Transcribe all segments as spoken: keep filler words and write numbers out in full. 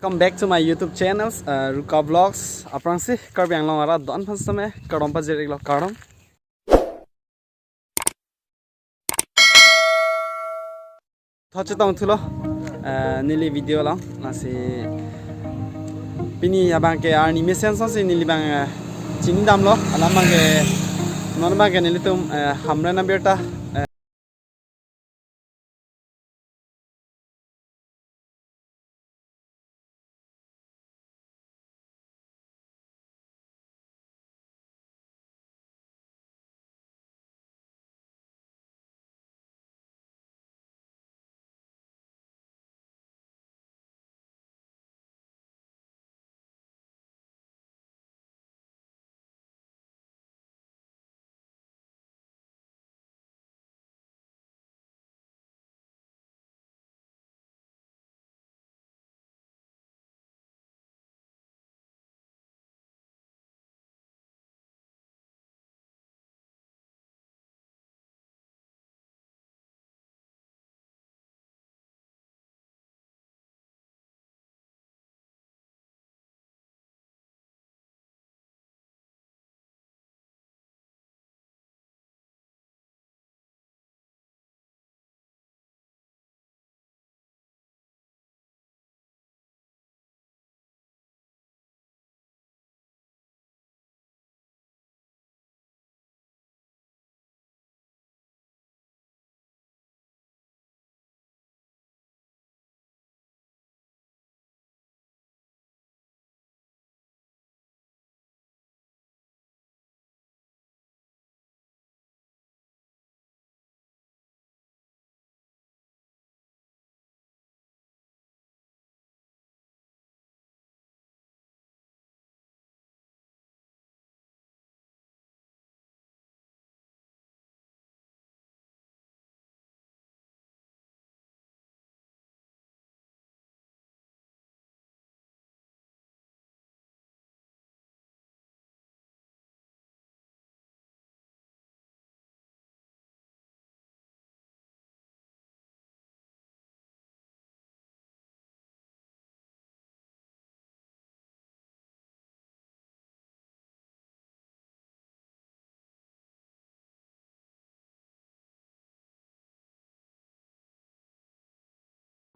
Welcome back to my YouTube channels, uh, Ruka Vlogs. Aphrangsi Karbi Anglong arat do-an aphan sitame kardom pajir-iklo, kardom. Tho chetong thulo, eh, neli video along, lasi pini abang ke arni mesen asonsi neli abang, eh, chini damlo, alam abang ke, non abang ke nelitum, eh, Hamren abirta, eh,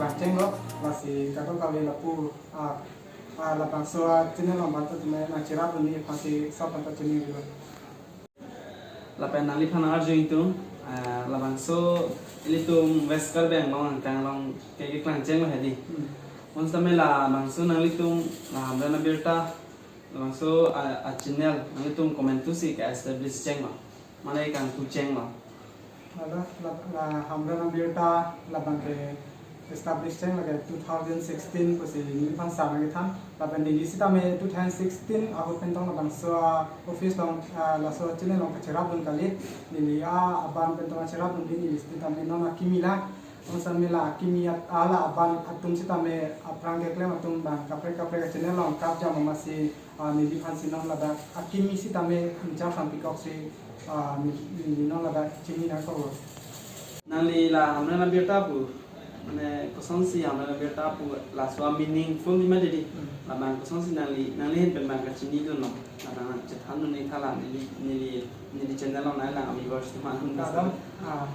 Bang chenglo, lasi kadokave lapu, ah, ah, labangso a channel along bang ta tumi nangcherap dunji aphansi sap bang ta chini rilo. Lapen nangliphan arju ingtung, ah, labangso ilitum West Karbi Anglong angkang along ke keklang chenglo hedi. Hmm. Bonsitame labangso nanglitum, la Hamren abirta, labangso a, a channel nanglitum komantusi ke-establish chenglo, mane kangpu chenglo? Hala, la, la Hamren abirta labang ke establish cheng lake two thousand sixteen pusi neliphan sar nangkethan. Lapen neli sitame two thousand sixteen ahut pen tong labangso a office along, ah, laso channel along kacherap dun kali. Neli a aban pen tong kacherap dunji, neli sitame non akimi la. Bonsitame la akimi at-, ah, la aban atum sitame aphrang keklem atum bang kaprek kaprek a channel along kap jam amatsi, ah, neliphansi non ladak akimi sitame inchar sang pikok si, ah, neli, neli non ladak chini nangkok. Nangli la Hamren abirta pu, mane kosonsi Hamren abirta pu laso a meaningful ni ma didi. Hmm. Labang kosonsi nangli, nangli ahin pen bang kachini dunlo. Labang chethan dun thala neli, neli, neli channel along nangli lang viewers teman. Kadam, ah.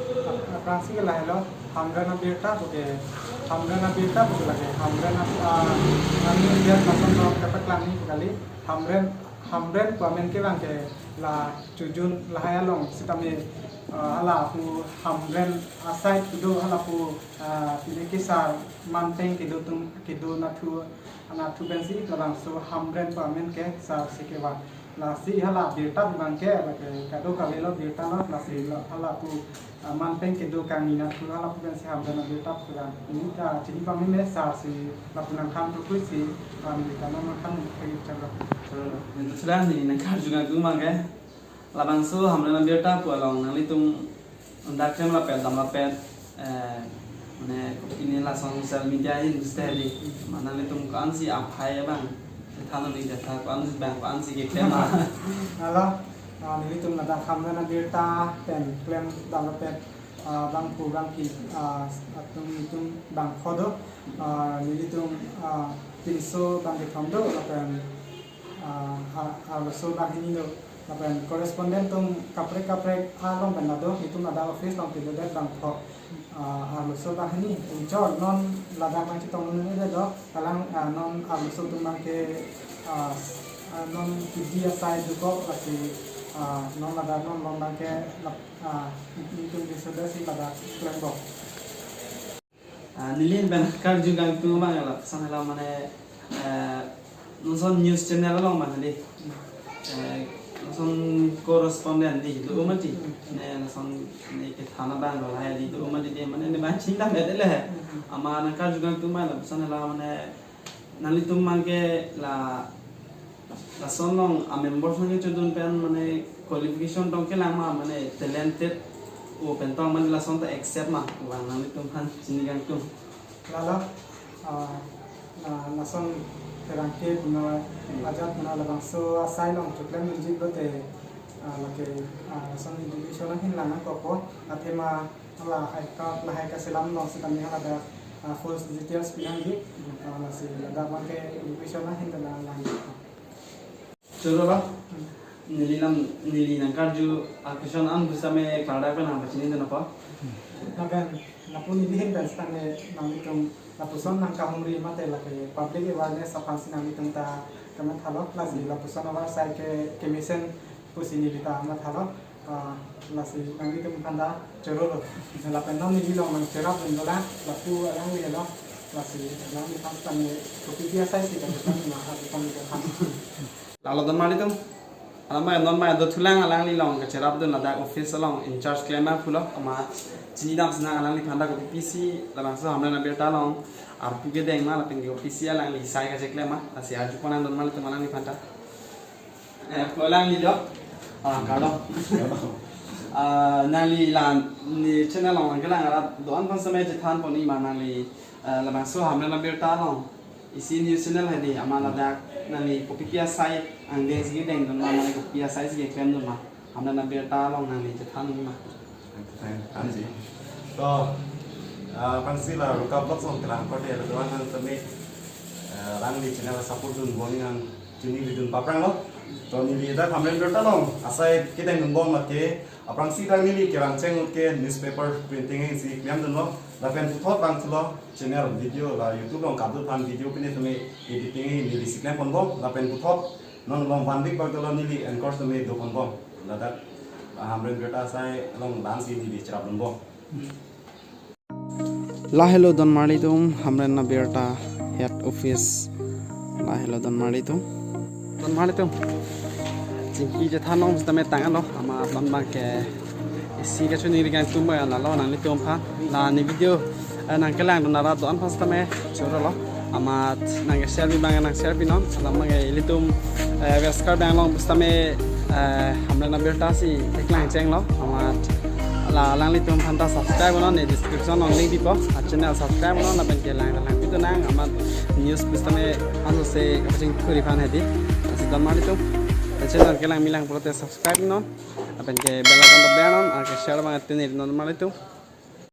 Ap-, aphrangsi ke lahelo, Hamren abirta puke, Hamren abirta puke lake, Hamren ab-, ah, kami lihat masam dalam kata kelani kali, Hamren, Hamren pu amen ke bang ke la chojun lahai along sitame, ah, hala pu Hamren asai kedo hala pu, ah, pine ke sar manpeng kedo atum, kedo nathu, nathu pensi labangso Hamren pu amen ke sar si kevang. Lasi hala birta pu bang ke, lake kadokave lo birta lo, lasi lo hala pu, ah, manpeng kedo kangni nathu hala pu pensi Hamren abirta pu kevang. Neli ta chini pame me sar si lapu nangthan thukui si, ah, neli ta nangthan thukui chalo. Chalo, neli ta sudah neli nangkarju kangtung bang ke. Labangso Hamren abirta pu along nanglitum dak klem lapet dam lapet, eh, mane kopine lason social media ahin sitame di, ma nanglitum ko-ansi aphai abang than nangji, jatha ko-ansi bang ko-ansi keklem ma? Hala, ah, nelitum ladak Hamren abirta pen klem dam lapet Ah, bangphu bangphi, ah, atum itum bangpho do, ah, nelitum, ah, pinso bang kethom do, lapen, ah, ha-, arloso bang hini do, lapen correspondent atum kaprek kaprek along pen la do, itum ladak office along pilo det bangpho, ah, arloso bang hini, inchor non ladak nangchetong nune det do, alang, ah, non arloso atum bangke, ah, s-, ah, non kidi asai dokok, lasi, ah, non ladak non along bangke lap-, ah, itum pinso det si ladak klembom. Ah, neli pen karju kangtung abang lapuson hala mane, eh, non ason news channel along mane di. Eh, non ason correspondent di do mati. Ne non ason ne kethan abang lo lahai di do mati di mane ne bang chingdam et le. Amat nangkarju kangtung abang lapuson hala mane nanglitum bangke la, lason along a-member sangke chodun pen mane qualification tong kelang ma mane talented o pen tong mane lason ta accept ma, bang nanglitum aphan chini kangtung. Lalo, ah, na, lason terangke puna ajat puna labangso asai along choklem unjip lote, ah, lake, ah, lason education ahin lang nangkokpo, athema lahai ka, lahai kachelam along sitame haladak, ah, full details pinangji, ah, lasi ladak bangke education ahin ta lang lang. Choro lo. Neli lam, neli nangkarju a-question an pusitame klardak pen nangpachini dunpo. Lapen, lapu neli ahin pen sitame nanglitum lapuson nangkahumri mate lake public awareness aphansi nanglitum ta kamathalo, lasi lapuson awar sai ke kemesen pusi neli ta mathalo. Ah, lasi nanglitum aphan ta choro lo. Lapen non neli along nangcherap dun dolang, lapu alangli lo. Lasi alangli aphan sitame kopi pi asai si kachethan ma, adukan ni kachethan. Lalo donmarlitum. Alam ma non ma dothulang alangli along kacherap dun ladak office along in charge klem abang pulo. Amat chinidam sinang alangliphan ta kopi pisi labangso Hamren abirta along arpu kedeng ma lapen kopisi alangli asai kacheklem ma, lasi arjupon nang donmarlitum alangliphan ta. Eh, ko alangli lo. Ah, kardom. Ah, nangli la ne channel along nangkelang arat do-an aphan sitame chethanpon-i ma nangli, eh, labangso Hamren abirta along isi news channel hedi, amat ladak nangli kopi pi asai angdeng si kedeng dun ma, mane kopi asai si keklem dun ma, Hamren abirta along nangli chethan ma. Thank you. To, ah, aphrangsi la Roka Vlogs along kelang korte do-an aphan sitame, eh, alangli channel support dun bom-i nang chini vidun paprang lo. To neli dak Hamren abirta along asai kedeng dun bom lake, aphrangsi dak neli kerangcheng ahut ke newspaper printing si klem dunlo. Lapen puthot bang thulo channel video la YouTube along kadut aphan video pine tame editing neli si klempon bom. Lapen puthot non along van week bak dolo neli anchor tame dopon bom. Ladak, ah, Hamren abirta asai along dan si neli cherap dun bom. Lahelo donmarlitum, Hamren abirta head office. Lahelo donmarlitum. Donmarlitum. Chingki chethan along sitame tang-an lo, amat non bangke isi kachoningri kangtung abang lalo nanglitum aphan. La ne video, eh, nangkelang dun arat do-an aphan sitame choro lo. Amat nangke share pi abang nang share pinon. Alam bangke ilitum, eh, West Karbi Anglong pusitame, eh, Hamren abirta si keklangcheng lo. Amat la alanglitum aphan ta subscribe non, ne description along link pipo, a-channel subscribe non, lapen kelang ta lang pitu nang, amat news pusitame anso se kapachingthurji aphan hedi. Lasi donmarlitum, channel kelang milang pulote subscribe non, lapen ke bell icon ta ber non, ake share abang tini non donmarlitum.